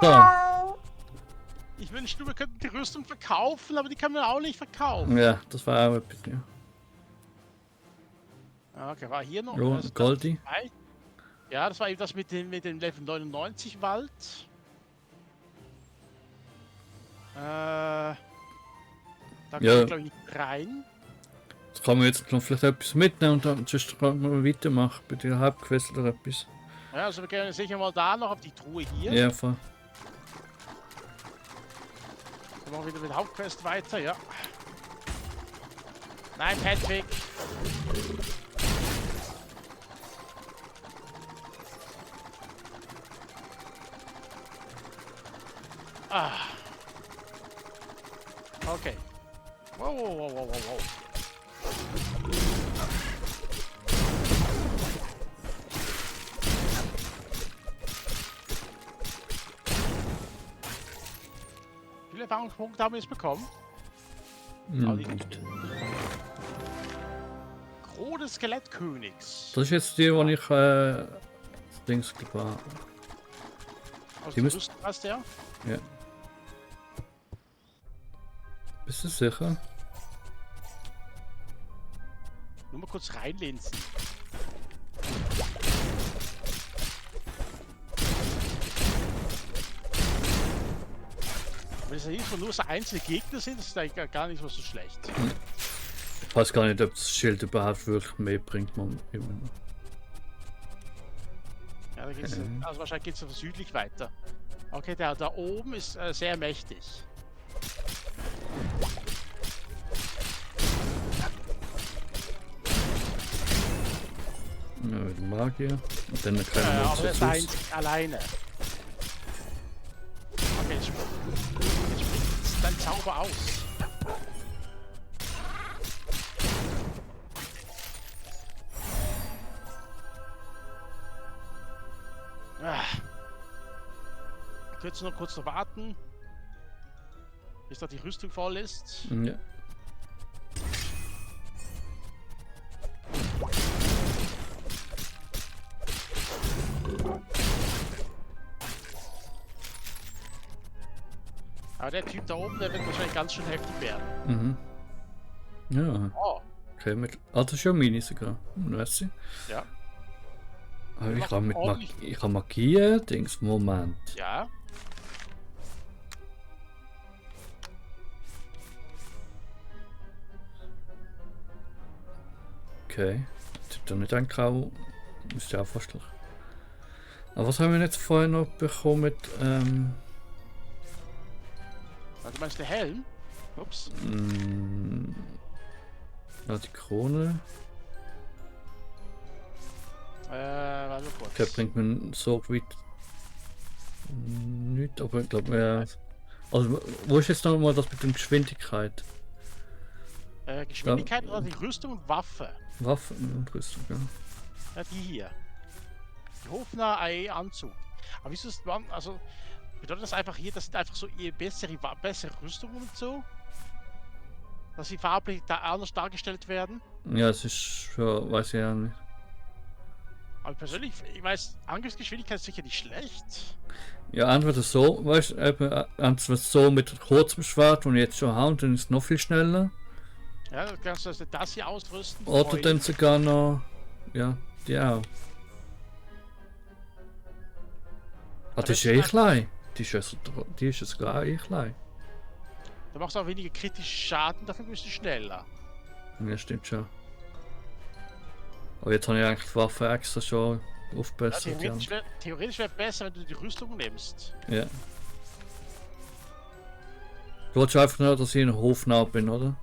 So. Ich wünschte, wir könnten die Rüstung verkaufen, aber die kann man auch nicht verkaufen. Ja, das war auch etwas, ja. Okay, war hier noch Jo, Goldie. Ja, das war eben das mit dem Level 99 Wald. Da kann Ja. ich glaube ich nicht rein. Jetzt kann man jetzt noch vielleicht etwas mitnehmen und dann sonst kann man weitermachen bei der Hauptquest oder etwas. Ja, also wir gehen sicher mal da noch auf die Truhe hier. Ja, voll. Dann machen wir wieder mit der Hauptquest weiter, ja. Nein, Patrick. Ah. Okay. Wow, wow, wow, wow, wow, wow. Wie viele Erfahrungspunkte haben wir jetzt bekommen? Gros des Skelettkönigs. Das ist jetzt die, wo ich das Dings gebaut habe. Also Die die müsst- Rüstung hast du ja. Ja. Bist du sicher? Nur mal kurz reinlinsen. Wenn es nicht nur so einzelne Gegner sind, ist das gar nicht so schlecht. Ich weiß gar nicht, ob das Schild überhaupt wirklich mehr bringt. Man immer noch. Ja, da geht's, also wahrscheinlich geht es südlich weiter. Okay, der da oben ist sehr mächtig. Ja, mit dem Magier. Und dann kann man Aber der ist dazu. einzig alleine. Okay, jetzt spricht dein Zauber aus. Ich würde jetzt noch kurz warten, bis da die Rüstung voll ist. Ja. Aber der Typ da oben, der wird wahrscheinlich ganz schön heftig werden. Mhm. Ja. Oh, Okay, mit. Ah, das ist ja Mini sogar. Weißt du? ja. Aber Wir ich habe machen mit ordentlich- Magie. Ich habe Magie, Dings, Moment. Ja. Okay. Ich hab da nicht angehauen. Müsste auch fast gleich. Aber was haben wir jetzt vorher noch bekommen mit, Also du meinst der Helm? Ups. ja, die Krone. Warte mal kurz. Der bringt mir so weit nicht, aber ich glaube, ja. Also, wo ist jetzt noch mal das mit der Geschwindigkeit? Geschwindigkeit oder die Rüstung und Waffe? Waffen und Rüstung, ja. Ja, die hier. Die Hofner Anzug. Aber wieso ist man, also bedeutet das einfach hier, das sind einfach so eher bessere Rüstungen und so? Dass sie farblich da anders dargestellt werden? Ja, es ist schon, weiß ich ja nicht. Aber persönlich, ich weiß, Angriffsgeschwindigkeit ist sicher nicht schlecht. Ja, entweder so, weißt du, entweder so mit kurzem Schwert, und jetzt schon haben, dann ist es noch viel schneller. Ja, dann kannst du also das hier ausrüsten. Oder Voll. dann sogar noch, ja, die auch. Ah, die ist ja eh klein. Die ist ja sogar eh klein. Da machst du auch weniger kritischen Schaden, dafür bist du schneller. Ja, stimmt schon. Aber jetzt habe ich eigentlich die Waffe extra schon Ja, aufgebessert. theoretisch wäre besser, wenn du die Rüstung nimmst. Ja. Du wolltest einfach nur, dass ich ein Hofnarr bin, oder?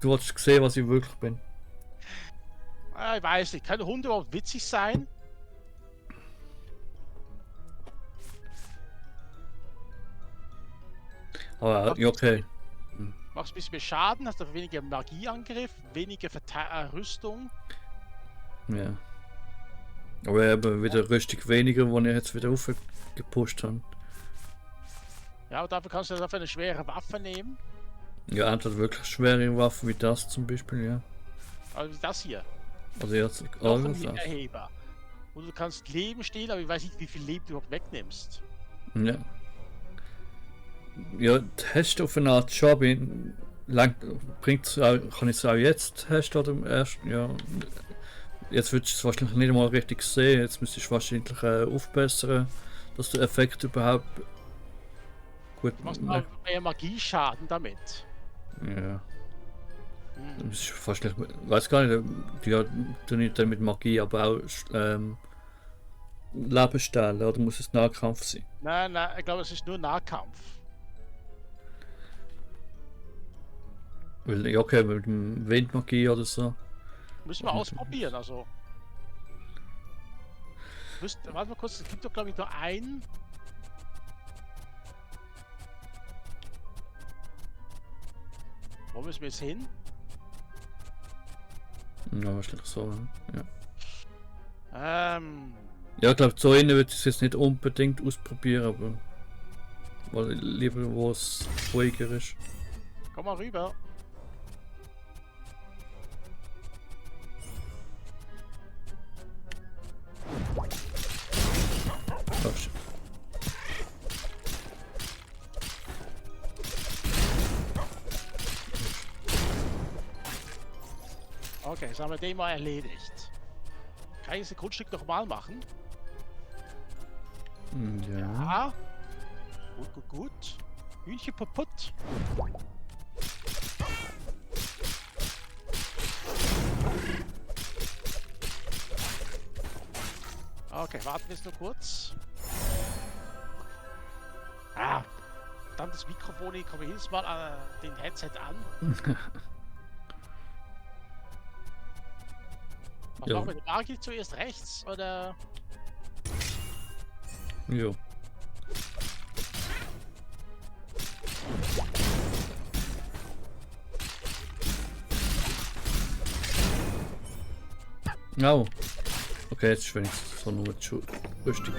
Du wolltest sehen, was ich wirklich bin. Ich weiß nicht, kann Hunde überhaupt witzig sein? Aber ja, okay. Machst ein bisschen mehr Schaden, hast dafür weniger Magieangriff, weniger Rüstung. Ja. Aber eben wieder Rüstung weniger, wo ich jetzt wieder aufgepusht habe. Ja, und dafür kannst du dafür eine schwere Waffe nehmen. Ja, entweder wirklich schwere Waffen wie das zum Beispiel, ja. Also das hier. Also jetzt Noch alles ein das. Erheber. Und du kannst Leben stehlen, aber ich weiß nicht, wie viel Leben du überhaupt wegnimmst. Ja. Ja, hast du auf eine Art schon, aber lang bringt's auch, kann ich es auch jetzt testen oder im ersten? Ja. Jetzt würdest du es wahrscheinlich nicht mal richtig sehen. Jetzt müsstest du wahrscheinlich aufbessern, dass der Effekt überhaupt gut. Du machst auch mehr Magieschaden damit. Ja. Hm. Das ist wahrscheinlich, weiß gar nicht, die hat nicht mit Magie, aber auch Leben stehlen, oder muss es Nahkampf sein? Nein, nein, ich glaube, es ist nur Nahkampf. Weil, ja, okay, mit dem Windmagie oder so. Müssen wir ausprobieren, also. Warte mal kurz, es gibt doch glaube ich nur einen. Wo müssen wir jetzt hin? Ja, wahrscheinlich so, ja. Ähm, Ja, ich glaube, so innen würde ich es jetzt nicht unbedingt ausprobieren, aber weil lieber wo es ruhiger ist. komm mal rüber. Oh, shit. Okay, jetzt haben wir den mal erledigt. Kann ich das Grundstück nochmal machen? Ja. Ja. Gut, gut, gut. Hühnchen kaputt. Okay, warten wir jetzt nur kurz. Ah, verdammtes Mikrofon, ich komme jedes Mal an den Headset an. Was Ja. machen wir? Den Magier zuerst rechts, oder? Jo. Oh. Okay, jetzt ist wenigstens so nur die Rüstung.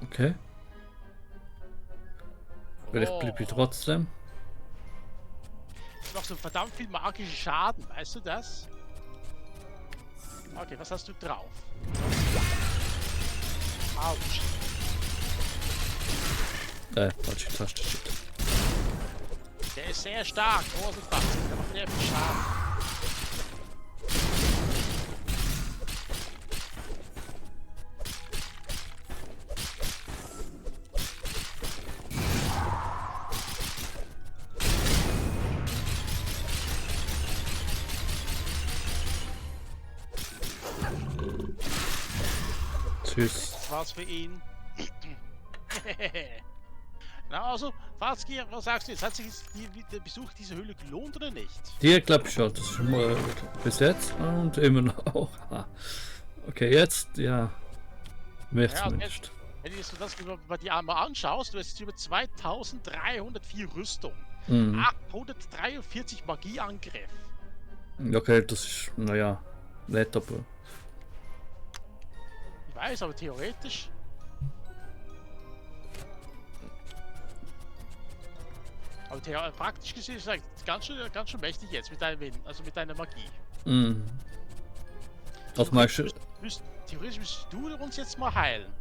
Okay. Vielleicht bleibe ich trotzdem. Das macht so verdammt viel magischen Schaden, weißt du das? Okay, was hast du drauf? Autsch. Falsche Taste, shit. Der ist sehr stark, Rosenfax. Der macht sehr viel Schaden. Tschüss. Das war's für ihn. Na also, Farzki, was sagst du jetzt? Hat sich jetzt der Besuch dieser Höhle gelohnt oder nicht? Dir glaube ich schon, das ist schon mal bis jetzt und immer noch. Okay, jetzt, ja. Mehr Ja, zumindest. Wenn du das bei dir einmal anschaust, du hast jetzt über 2304 Rüstung, Mhm. 843 Magieangriff. Okay, das ist, naja, nett, aber. Ich weiß, aber theoretisch. Aber praktisch gesehen ist es ganz schön mächtig jetzt mit deinem Wind, also mit deiner Magie. Mhm. Was meinst du? Theoretisch müsstest du uns jetzt mal heilen.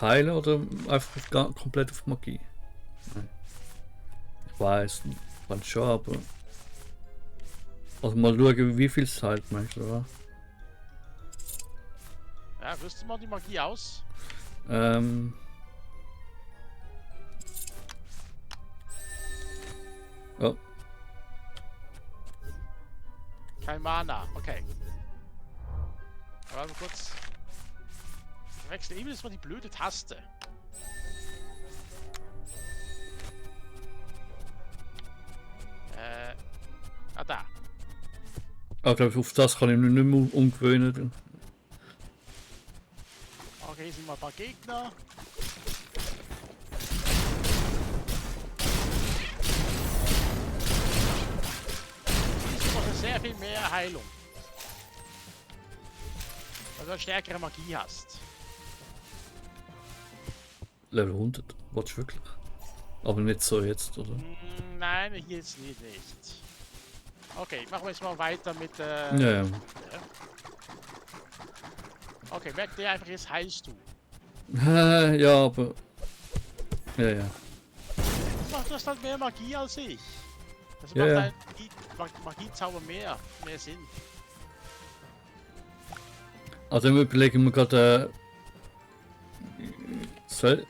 Heilen oder einfach komplett auf Magie? Nein. Ich weiß, man schon, aber. Also mal schauen, wie viel es halt, meinst du, oder? Ja, rüste mal die Magie aus. Oh, Kein Mana, okay. Warte mal kurz. Ich wechsle eben jetzt mal die blöde Taste. Da. ich glaube, auf das kann ich mich nicht mehr umgewöhnen. Okay, hier sind mal ein paar Gegner. Diesmal noch sehr viel mehr Heilung. Weil du eine stärkere Magie hast. Level 100, was wirklich? Aber nicht so jetzt, oder? Nein, hier jetzt nicht. Okay, machen wir jetzt mal weiter mit. Ja, ja. Okay, merk dir einfach, jetzt heilst du. Ja, aber. Ja, ja. Du hast halt mehr Magie als ich. Das Ja, macht ja. halt Magiezauber mehr Sinn. Also ich überlege mir gerade,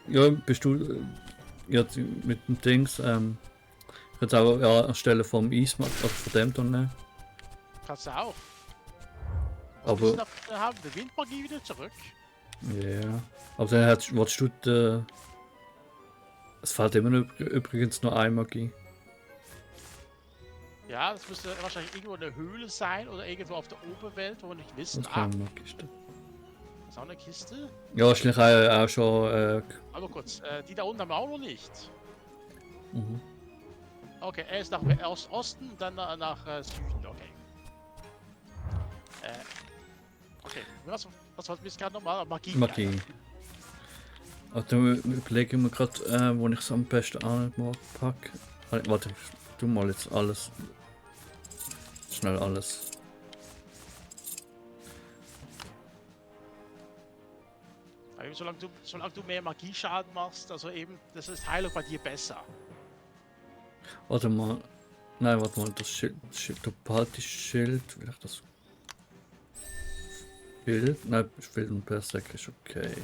ja, bist du jetzt mit dem Dings, jetzt auch ja, anstelle vom Eismark, also von dem dann nehmen. Kannst du auch. Aber Wir haben die Windmagie wieder zurück. ja, aber dann wolltest du es fällt immer noch übrigens nur eine Magie. Ja, das müsste wahrscheinlich irgendwo in der Höhle sein oder irgendwo auf der Oberwelt, wo wir nicht wissen. Das kann eine Kiste. Ist auch eine Kiste. Ja, wahrscheinlich auch schon. Aber kurz, die da unten haben wir auch noch nicht. Mhm. Okay, erst nach Osten und dann nach Süden, okay. Okay, was wollten wir jetzt gerade nochmal? Magie. Magie. Also dann überlege ich mir gerade, wo ich es am besten anpacke. Warte, tu mal jetzt alles. Schnell alles. Solange du mehr Magieschaden machst, also eben, das ist Heilung bei dir besser. Warte mal. Nein, warte mal, das Schild. Du behaltest das Schild. Will ich das. Schild? Nein, Schild und Berserk ist okay.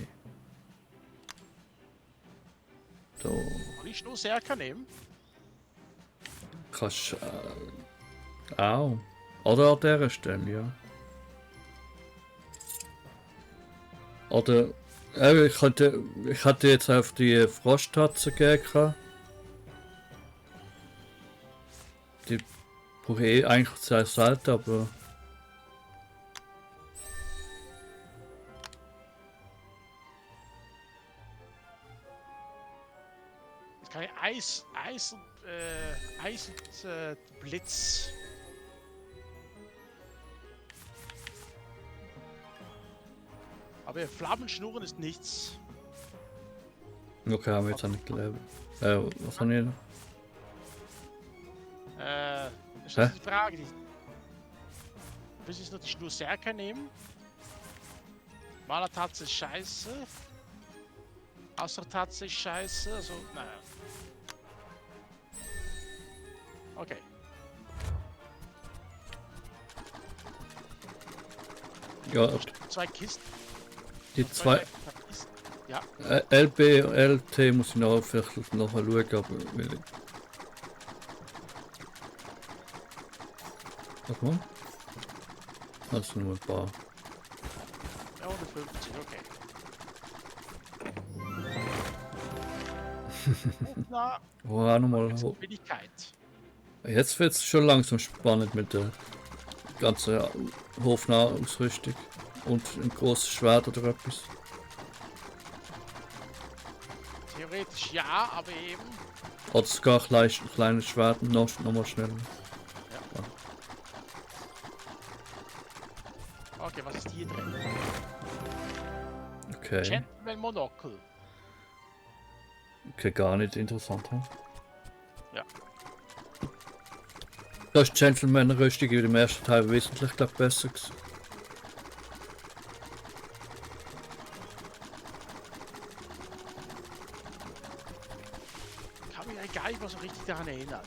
So. Kann ich nur Serker nehmen? Kannst auch. Oder an dieser Stelle, ja. Oder ich hatte jetzt auf die Frosttatze gegeben. Die brauche ich eigentlich sehr selten, aber. Jetzt kann ich Eis und Blitz. Aber Flammenschnurren ist nichts. Okay, haben wir jetzt auch nicht gelebt. Was haben wir noch? Ist das die Frage? Willst du jetzt noch die Schnurserker nehmen? Malertatze ist scheiße. Assertatze ist scheiße. Also, naja. Okay. Ja, Zwei Kisten. die zwei. Kisten. Ja. LB und LT muss ich noch vielleicht noch schauen, aber. Warte mal. Das sind nur ein paar. Ja, 150, okay. Na, Oh, auch nochmal. Billigkeit. Jetzt wird es schon langsam spannend mit der ganzen Hofnahausrüstung und ein großes Schwert oder etwas. Theoretisch ja, aber eben. Oder sogar kleines Schwert noch mal schneller. Okay, was ist hier drin? Okay. Gentleman Monokel. Okay, gar nicht interessant. Hm? Ja. Das ist Gentleman-Rüstung in dem ersten Teil wesentlich besser gewesen. Ich kann mich eigentlich gar nicht mehr so richtig daran erinnern.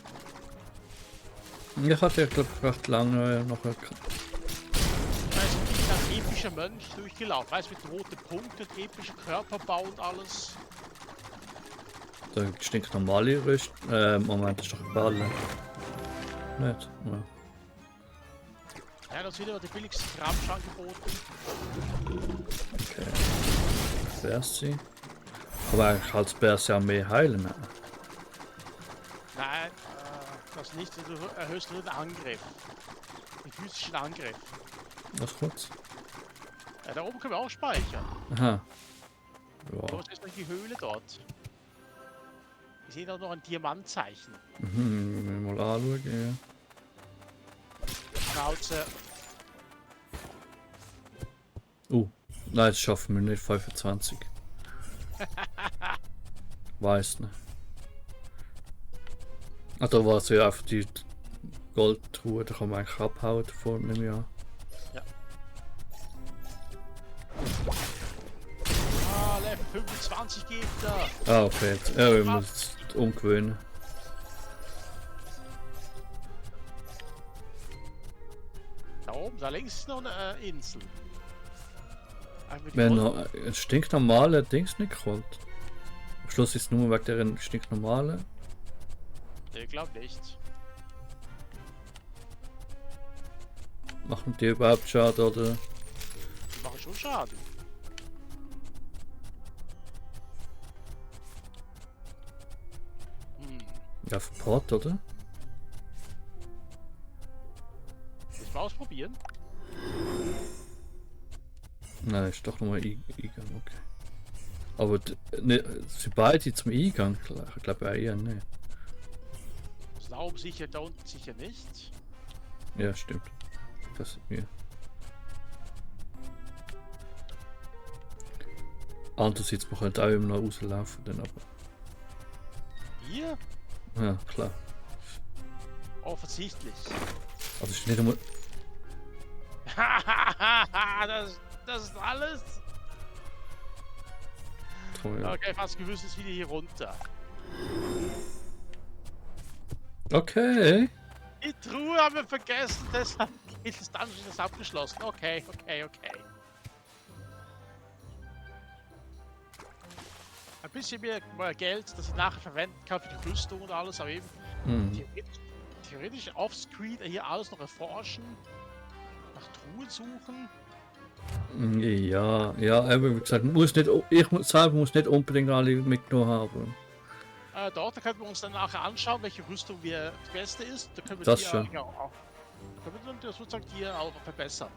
Ich hatte ja glaube ich recht lange noch Ich weiß nicht, ich bin ein epischer Mönch durchgelaufen. Weißt du, mit roten Punkten, epischer Körperbau und alles. der stinknormale Rüstung. Moment, das ist doch Balle. Nicht? Ja. Ja, das wird immer der billigste Kramsch angeboten. Okay. Bersi. Aber eigentlich als Bersi auch mehr heilen. Ne? Nein, das nicht. Du erhöhst nur den Angriff. Den physischen Angriff. Was kurz? Ja, da oben können wir auch speichern. Aha. So Ja. ist erstmal die Höhle dort. Wir sehen auch noch ein Diamantzeichen. Mhm, mal anschauen, Schnauze. ja. Nein, das schaffen wir nicht, 25. Weiß nicht. Ah, da war es ja einfach die Goldtruhe, da kann man eigentlich abhauen davon, nehme ich an. Ah, Level 25 geht da. Ah, okay. Jetzt, ja, ich muss es umgewöhnen. Da oben, da links ist noch eine Insel. Wenn noch ein stinknormale Dings nicht kommt. Am Schluss ist es nur wegen der stinknormale. Ich glaube nicht. Machen die überhaupt Schaden oder? Die machen schon Schaden. Ja, verpart, oder? Muss mal ausprobieren. Nein, ist doch nochmal Eingang, okay. Aber ne, sind beide zum Eingang? Ich glaube eher nicht. Das da oben sicher, da unten sicher nicht. Ja, stimmt. Das ist mir. Andererseits, man könnte auch immer noch rauslaufen, dann aber. Hier? Ja, klar. Offensichtlich. Also ist nicht einmal. das ist alles. Oh, ja. Okay, fast gewusst ist wieder hier runter. Okay. Die Truhe haben wir vergessen, deshalb geht das Dungeon ist abgeschlossen. Okay. Ein bisschen mehr Geld, das ich nachher verwenden kann für die Rüstung und alles, aber eben theoretisch offscreen hier alles noch erforschen, nach Truhen suchen. Ja, aber wie gesagt, selber muss nicht unbedingt alle mitgenommen haben. Dort können wir uns dann nachher anschauen, welche Rüstung die beste ist. Da können wir Das die schon. können wir dann sozusagen die auch verbessern.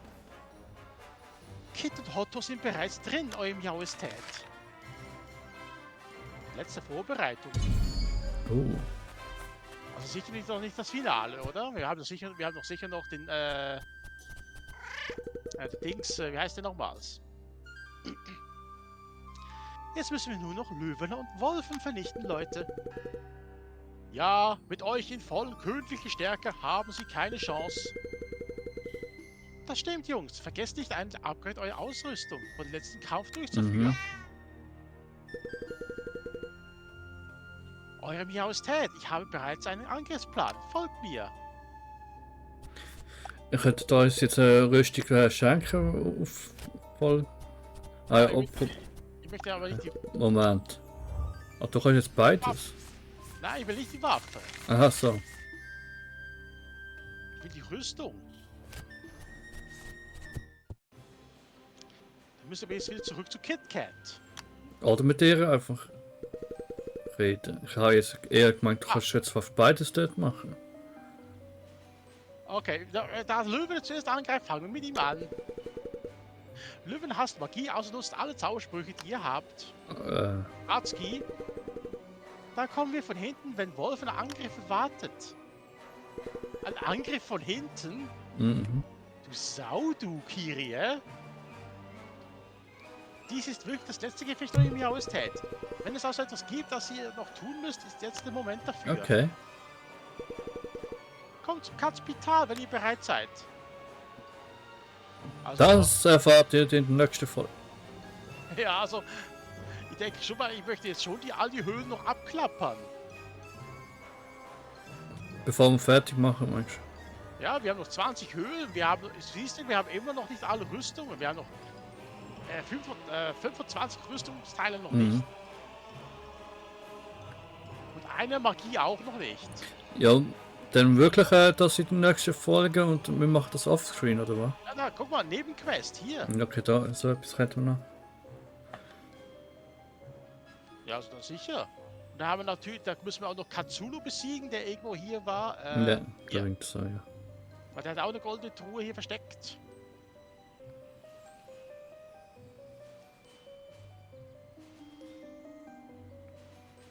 Kit und Hotto sind bereits drin, eurem Majestät. Letzte Vorbereitung. Oh. Also sicherlich noch nicht das Finale, oder? Wir haben doch sicher noch den Dings, wie heißt der nochmals? Jetzt müssen wir nur noch Löwen und Wolfen vernichten, Leute. Ja, mit euch in voll königliche Stärke haben sie keine Chance. Das stimmt, Jungs. Vergesst nicht ein Upgrade eurer Ausrüstung, um den letzten Kampf durchzuführen. Eure Majestät, ich habe bereits einen Angriffsplan. Folgt mir. Ich hätte da jetzt eine Rüstung schenken auf voll. Ah, ja, Ich möchte aber nicht die... Moment. Ah, du kannst jetzt beides. Nein, ich will nicht die Waffe. Aha, so. Ich will die Rüstung. Dann müssen wir jetzt wieder zurück zu KitKat. Oder mit dir einfach reden. Ich habe jetzt eher gemeint, du kannst jetzt fast beides dort machen. Okay, da Löwen zuerst angreift, fangen wir mit ihm an. Löwen hasst Magie, also nutzt alle Zaubersprüche, die ihr habt. Atsuki. Dann kommen wir von hinten, wenn Wolf einen Angriff wartet. Ein Angriff von hinten? Mhm. Du Sau, du Kirie. Dies ist wirklich das letzte Gefecht eurer Majestät. Wenn es also etwas gibt, das ihr noch tun müsst, ist jetzt der Moment dafür. Okay. Kommt zum Katzspital, wenn ihr bereit seid. Also, Das erfahrt ihr in der nächsten Folge. ja, also, ich denke schon mal, ich möchte jetzt schon all die Höhlen noch abklappern. Bevor wir fertig machen, meinst du? Ja, wir haben noch 20 Höhlen, siehst du, wir haben immer noch nicht alle Rüstungen, wir haben noch 25 Rüstungsteile noch nicht. Und eine Magie auch noch nicht. Ja, dann wirklich das in der nächsten Folge und wir machen das offscreen, oder was? Ja, na, guck mal, Nebenquest, hier. Okay, da so etwas hätten wir noch. Ja, also dann sicher. Und da haben wir natürlich, da müssen wir auch noch Katsulu besiegen, der irgendwo hier war. Ja, hier. klingt so, ja. Weil der hat auch eine goldene Truhe hier versteckt.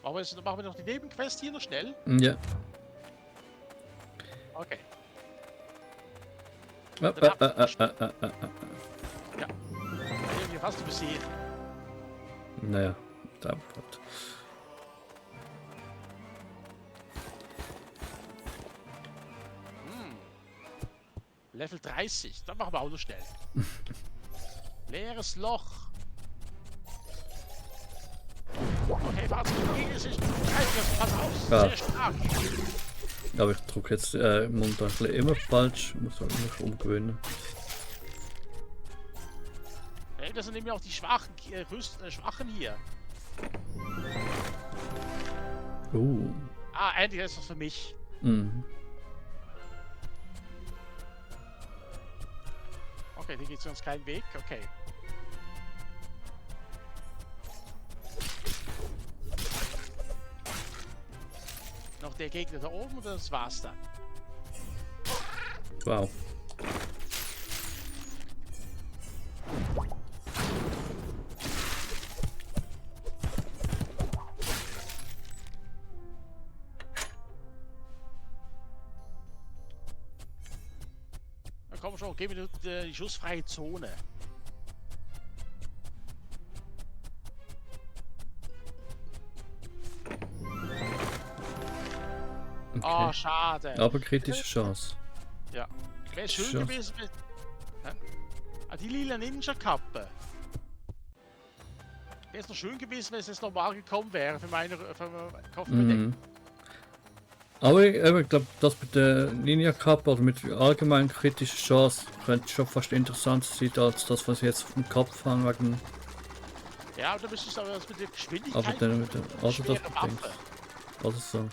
Machen wir noch die Nebenquest hier noch schnell? Ja. Okay. Ja. Irgendwie fast übersehen. Naja, da Gott. Level 30, dann machen wir auch noch schnell. Leeres Loch. Okay, warte, es ist pass auf, Ja. sehr stark. Aber ich drücke jetzt momentan ein bisschen immer falsch. Ich muss halt mich umgewöhnen. Ey, das sind nämlich auch die Schwachen, Schwachen hier. Ah, endlich ist das für mich. Mhm. Okay, hier geht es uns keinen Weg. Okay. Noch der Gegner da oben und das war's dann. Wow. Dann komm schon, gehen wir die schussfreie Zone. Okay. Oh, schade. Aber kritische Chance. Ja. Wäre schön Chance. gewesen mit. Hä? Ah, die lila Ninja-Kappe. Wäre es noch schön gewesen, wenn es jetzt normal gekommen wäre für meine Kopf. Mhm. Aber ich glaube, das mit der Ninja Cup oder mit allgemein kritischer Chance könnte schon fast interessanter sein als das, was ich jetzt auf dem Kopf haben wegen. Ja, und da müsstest du aber das mit der Geschwindigkeit. Aber dann mit der. Also das schwere bedingt. Waffe. Also so.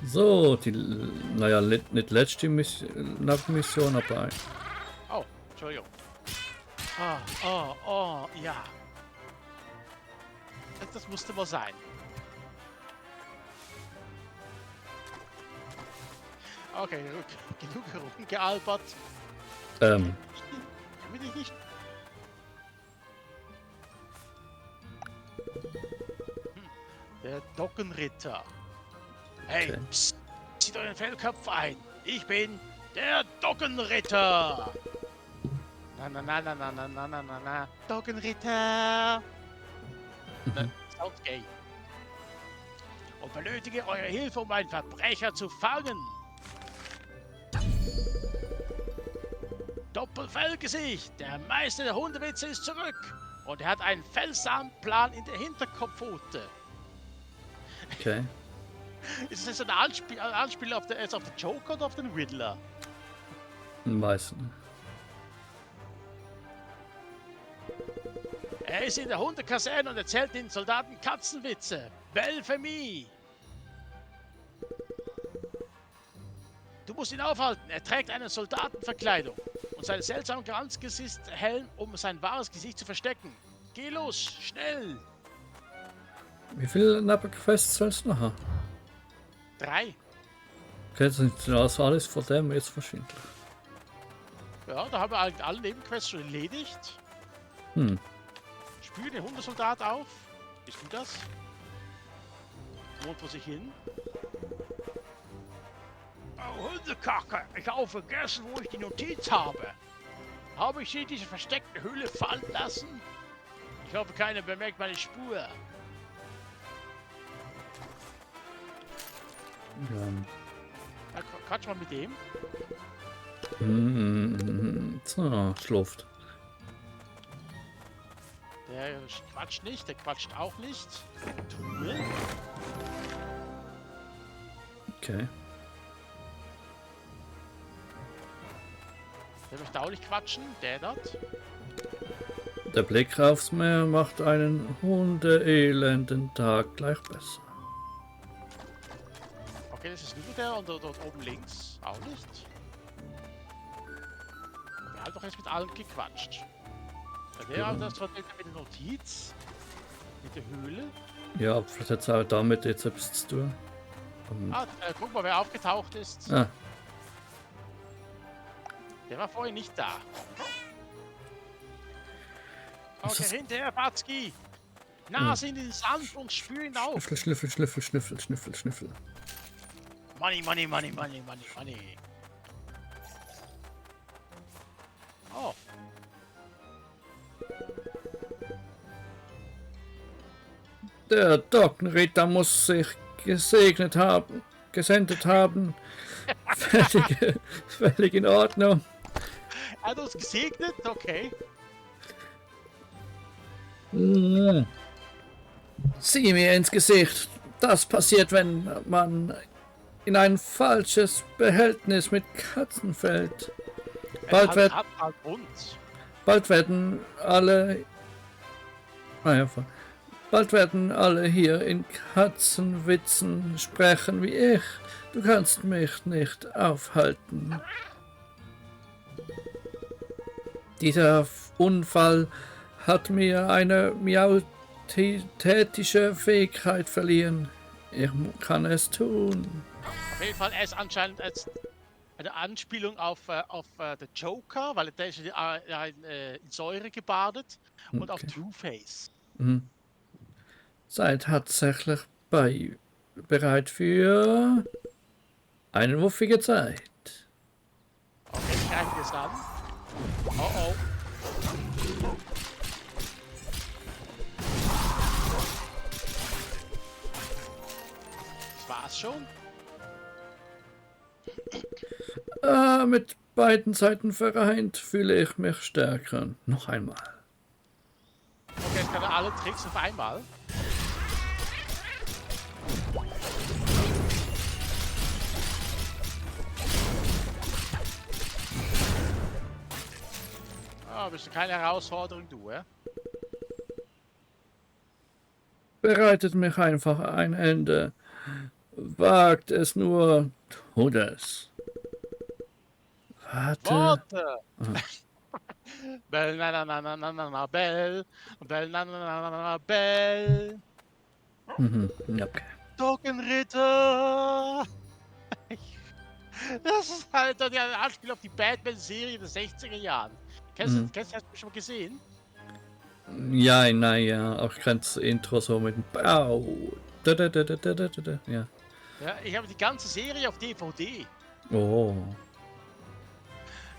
So, die, naja, nicht letzte Mission, aber Oh, Entschuldigung. Oh, ja. Das musste mal sein. Okay, genug herumgealbert. Will ich nicht. Der Dockenritter. Hey, Okay. psst, zieht euren Fellkopf ein. Ich bin der Dockenritter. Na. Dockenritter. Sounds gay. Und benötige eure Hilfe, um einen Verbrecher zu fangen. Doppelfellgesicht, der Meister der Hundewitze ist zurück. Und er hat einen Fellsamenplan in der Hinterkopfpfote. okay. Ist das ein Anspiel auf, auf den Joker oder auf den Riddler? Weiß nicht. Er ist in der Hundekaserne und erzählt den Soldaten Katzenwitze. Belphemie! Du musst ihn aufhalten. Er trägt eine Soldatenverkleidung und seinen seltsamen Glanzgesichtshelm, um sein wahres Gesicht zu verstecken. Geh los, schnell! Wie viele Nebenquests soll es noch haben? 3. Okay, das sind also alles von dem jetzt wahrscheinlich. Ja, da haben wir eigentlich alle Nebenquests schon erledigt. Hm. Spür den Hundesoldat auf. Bist du das? Wohnt vor sich hin. Oh, Hundekacke! Ich habe vergessen, wo ich die Notiz habe. Habe ich sie in diese versteckte Höhle fallen lassen? Ich hoffe, keiner bemerkt meine Spur. Ja. Ja, quatsch mal mit dem. So, schläft. Der quatscht nicht, der quatscht auch nicht. Truhe. Okay. Der möchte auch nicht quatschen, der dort. Der Blick aufs Meer macht einen hundeelenden Tag gleich besser. Okay, das ist nur der und dort oben links auch nicht. Wir haben doch jetzt mit allen gequatscht. Der Ja. hat das mit der Notiz. Mit der Höhle. Ja, aber vielleicht hat es auch damit jetzt etwas zu tun. Ah, guck mal, wer aufgetaucht ist. Ah, Der war vorhin nicht da. Ist Okay, das- hinterher, Batzki. Nase in den Sand und spür ihn auf. Schnüffel, Schnüffel, Schnüffel, Schnüffel, Schnüffel. Money. Oh, Der Dockenritter muss sich gesegnet haben. gesendet haben. Völlig in Ordnung. Er hat uns gesegnet, okay. Sieh mir ins Gesicht. Das passiert, wenn man in ein falsches Behältnis mit Katzen fällt. Bald werden alle... Bald werden alle hier in Katzenwitzen sprechen wie ich. Du kannst mich nicht aufhalten. Dieser Unfall hat mir eine miautätische Fähigkeit verliehen. Ich kann es tun. Auf jeden Fall, er ist anscheinend als eine Anspielung auf den Joker, weil der ist in Säure gebadet und auf Two-Face. Seid tatsächlich bereit für eine wuffige Zeit. Okay, ich greife das an. Oh oh. Das war's schon? Mit beiden Seiten vereint fühle ich mich stärker. Noch einmal. Okay, jetzt kann er alle Tricks auf einmal. Ah, bist du keine Herausforderung, du, ja? Bereitet mich einfach ein Ende. Wagt es nur, tut es. Warte. Bell, na na na na na na na, Bell. Bell, na na na na na, Bell. Okay. Doggenritter! Das ist halt ein Anspiel auf die Batman-Serie der 60er Jahren. Hast du das schon mal gesehen? Ja, naja, auch ganz Intro so mit dem Bau. Ja. Ja, ich habe die ganze Serie auf DVD. Oh.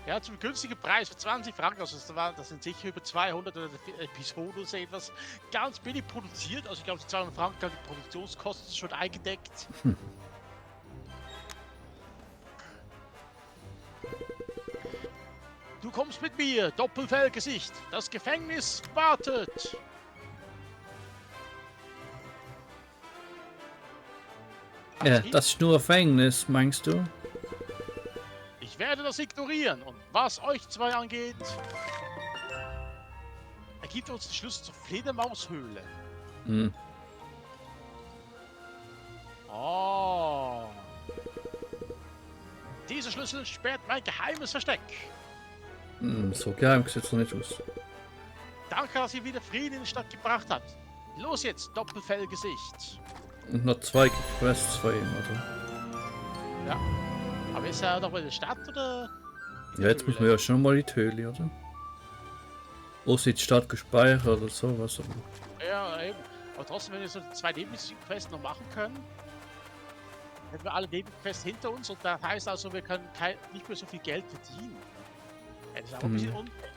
Ja, zum günstigen Preis für 20 Franken. Also das sind sicher über 200 Episoden oder so etwas. Ganz billig produziert. Also ich glaube, die 200 Franken, die Produktionskosten sind schon eingedeckt. Du kommst mit mir, Doppelfellgesicht. Das Gefängnis wartet. Ja, das ist nur Gefängnis, meinst du? Ich werde das ignorieren. Und was euch zwei angeht, er gibt uns den Schlüssel zur Fledermaushöhle. Oh. Dieser Schlüssel sperrt mein geheimes Versteck. So geheim sieht es noch nicht aus. Danke, dass ihr wieder Frieden in die Stadt gebracht habt. Los jetzt, Doppelfellgesicht. Und noch 2 Quests für ihn, oder? Ja. Aber ist er doch in der Stadt oder? Ja, jetzt müssen wir ja schon mal in die Höhle, oder? Oder die Stadt gespeichert oder sowas. Ja, eben. Aber trotzdem, wenn wir so 2 Nebenquests noch machen können, hätten wir alle Nebenquests hinter uns und das heißt also, wir können nicht mehr so viel Geld verdienen. Ja, das ist aber ein bisschen unfair.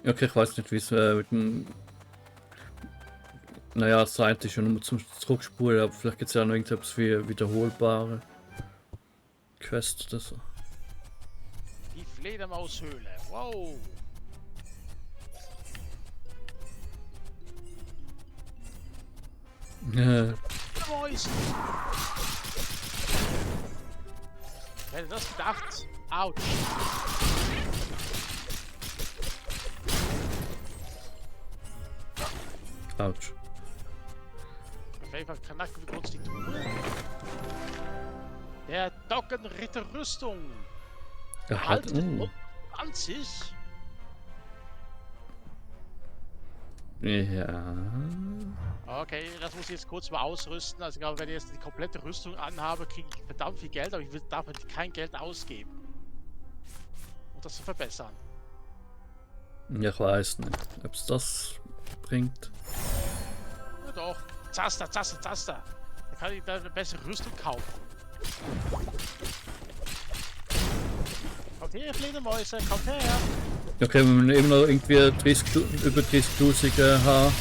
Okay, ich weiß nicht, wie es mit dem... Naja, das eine ist schon nur zum Zurückspulen, aber vielleicht gibt es ja noch irgendetwas wie wiederholbare Quests oder so. Die Fledermaushöhle, wow! Mäusen! Wer hätte das gedacht? Autsch! Autsch. Auf jeden Fall knacken wir kurz die Truhe. Der Doggenritter Rüstung. Halt, 20. Ja. Okay, das muss ich jetzt kurz mal ausrüsten. Also ich glaube, wenn ich jetzt die komplette Rüstung anhabe, kriege ich verdammt viel Geld, aber ich darf kein Geld ausgeben. Um das zu verbessern. Ja, ich weiß nicht, ob es das bringt. Ja doch. Zaster. Da kann ich da eine bessere Rüstung kaufen. Kommt her, Fledermäuse, kommt her. Okay, wenn man immer noch irgendwie 30, über 30.000 haben.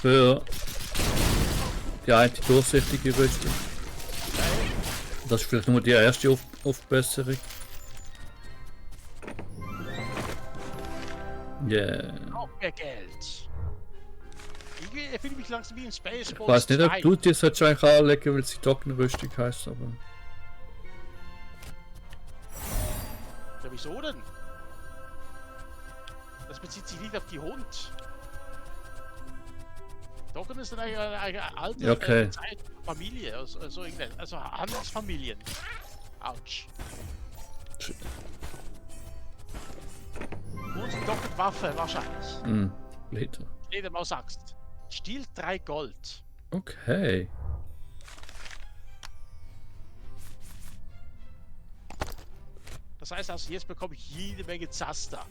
Für die eine durchsichtige Rüstung. Das ist vielleicht nur die erste Aufbesserung. Yeah. Noch mehr Geld. Ich fühle mich langsam wie im Space Ich weiß nicht, ob du die jetzt eigentlich anlegen, weil sie Trockenrüstung heisst, aber. Ja, wieso denn? Das bezieht sich nicht auf die Hund. Docken ist dann eine alte Okay. Familie, also Handelsfamilien. Autsch. Und Dockenwaffe wahrscheinlich. Hm, Leder. Fledermaus-Axt. Stiel 3 Gold. Okay. Das heißt also, jetzt bekomme ich jede Menge Zaster.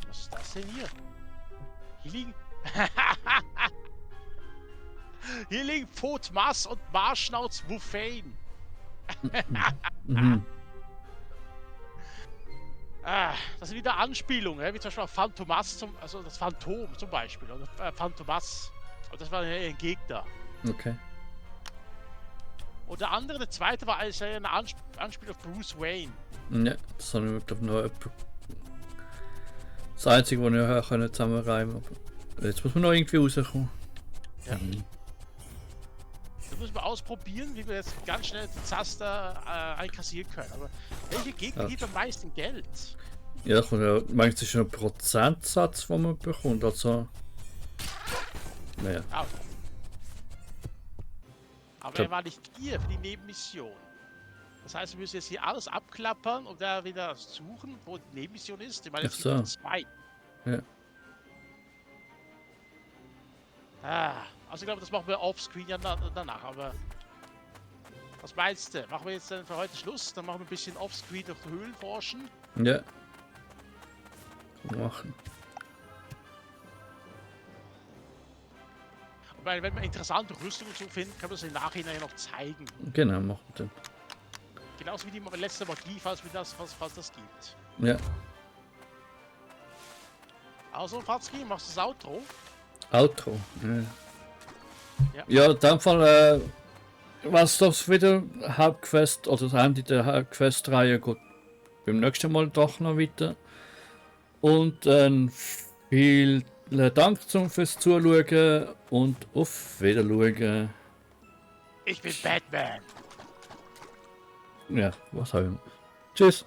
Was ist das denn hier? Hier liegen... Hier liegen Fotmas und Marschnauz Wuffane. Mhm. Das sind wieder Anspielungen, wie zum Beispiel Phantomas, also das Phantom zum Beispiel, oder Phantomas. Und das war ein Gegner. Okay. Und der andere, der zweite, war also ein Anspiel auf Bruce Wayne. Ja, das habe ich glaube noch das einzige, was ich auch zusammenreimen konnte. Aber jetzt muss man noch irgendwie rauskommen. Ja. Das müssen wir ausprobieren, wie wir jetzt ganz schnell die Zaster einkassieren können. Aber welche Gegner gibt am meisten Geld? Ja, das kommt ja, meinst du, ist ein Prozentsatz, den man bekommt? Also. Naja. Au. Aber er war nicht hier für die Nebenmission. Das heißt, wir müssen jetzt hier alles abklappern und da wieder suchen, wo die Nebenmission ist. Ich meine, es gibt 2. Ja. Also ich glaube, das machen wir offscreen ja danach, aber was meinst du? Machen wir jetzt dann für heute Schluss? Dann machen wir ein bisschen offscreen durch die Höhlen forschen. Ja. Machen. Weil wenn wir interessante Rüstungen so finden, können wir sie im Nachhinein noch zeigen. Genau, machen wir dann. Genauso wie die letzte Magie, falls das gibt. Ja. Also, Fatski, machst du das Outro? Outro. Ja. Ja, in dem Fall, was das wieder Hauptquest oder das Ende der Hauptquest-Reihe geht beim nächsten Mal doch noch weiter. Und vielen Dank fürs Zuschauen und auf Wiedersehen. Ich bin Batman. Ja, was auch immer. Tschüss.